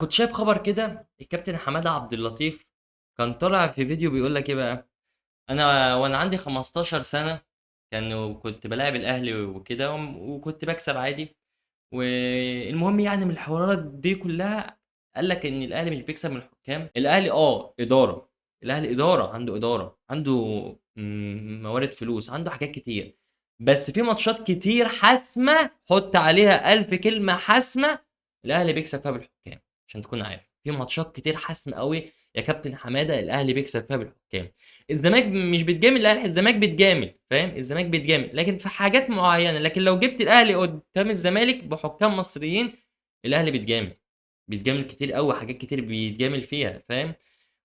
كنت شايف خبر كده، الكابتن حمادة عبد اللطيف كان طالع في فيديو بيقول لك إيه بقى، أنا وأنا عندي 15 سنة كنت بالاعب الأهلي وكده، وكنت باكسب عادي، والمهم يعني من الحوارات دي كلها قال لك إن الأهلي مش بيكسب من الحكام. الأهلي إدارة، الأهلي إدارة، عنده إدارة، عنده موارد فلوس، عنده حاجات كتير، بس في ماتشات كتير حاسمة، حط عليها 1000 كلمة حاسمة، الأهلي بيكسب فيها بالحكام، عشان تكون عارف، في ماتشات كتير حاسمة قوي يا كابتن حمادة الأهلي بيكسب فيها بالحكام. الزمالك مش بيتجامل، لا الزمالك بيتجامل، فاهم؟ الزمالك بيتجامل لكن في حاجات معينة، لكن لو جبت الأهلي قدام الزمالك بحكام مصريين الأهلي بيتجامل، بيتجامل كتير قوي، حاجات كتير بيتجامل فيها، فاهم؟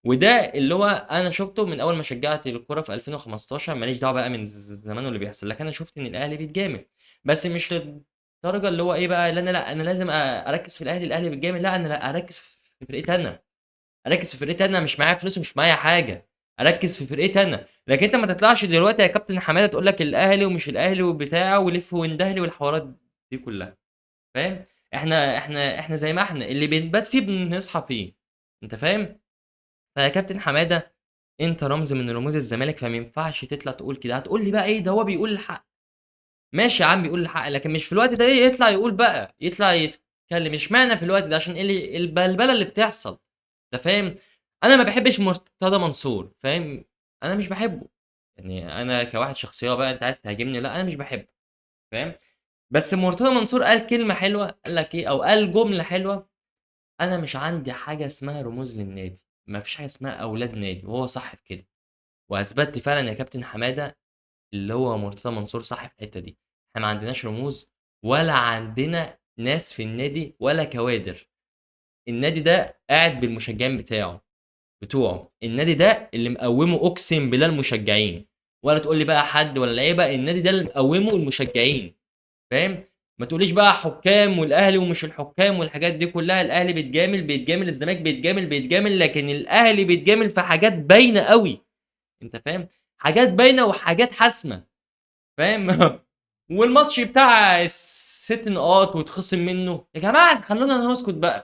وده اللي هو أنا شفته من أول ما شجعت الكورة في 2015، ماليش دعوة بقى من زمان واللي بيحصل، لكن أنا شفت إن الأهلي بيتجامل، بس مش للدرجة اللي هو إيه بقى، اللي أنا لا أنا لازم أركز في الأهلي، الأهلي بيتجامل، لا أنا لا أركز في فرقتي أنا، أركز في فرقتي أنا، مش معايا فلوس ومش معايا حاجة، أركز في فرقتي أنا. لكن أنت ما تطلعش دلوقتي يا كابتن حمادة تقول لك الأهلي ومش الأهلي وبتاع ولف واندهلي والحوارات دي كلها، فاهم؟ إحنا زي ما إحنا، اللي بنبات فيه بنصحى فيه، أنت فاهم؟ فيا كابتن حمادة أنت رمز من رموز الزمالك، فما ينفعش تطلع تقول كده. هتقول لي بقى إيه ده، هو بيقول الحق. ماشي يا عم بيقول الحق، لكن مش في الوقت ده يطلع يقول بقى، يطلع يتكلم. اشمعنى في الوقت ده؟ عشان إيه البلبلة اللي بتحصل، أنت فاهم؟ أنا ما بحبش مرتضى منصور، فاهم؟ أنا مش بحبه، يعني أنا كواحد شخصية بقى أنت عايز تهاجمني، لا أنا مش بحبه، فاهم؟ بس مرتضى منصور قال كلمة حلوة، قال لك إيه، أو قال جملة حلوة، أنا مش عندي حاجة اسمها رموز للنادي، ما فيش حاجة اسمها أولاد نادي، وهو صح في كده. وأثبتت فعلًا يا كابتن حمادة اللي هو مرتضى منصور صح في الحتة دي، إحنا ما عندناش رموز ولا عندنا ناس في النادي ولا كوادر. النادي ده قاعد بالمشجعين بتوعه، النادي ده اللي مقومه أقسم بالله المشجعين، ولا تقول لي بقى حد ولا لعيبة، النادي ده اللي مقومه المشجعين، فاهم؟ ما تقوليش بقى حكام والأهلي ومش الحكام والحاجات دي كلها، الأهلي بيتجامل، بيتجامل، الزمالك بيتجامل، بيتجامل، لكن الأهلي بيتجامل في حاجات باينة قوي، أنت فاهم؟ حاجات باينة وحاجات حاسمة، فاهم؟ والماتش بتاع ال6 نقاط وتخصم منه، يا جماعة خلونا نسكت بقى.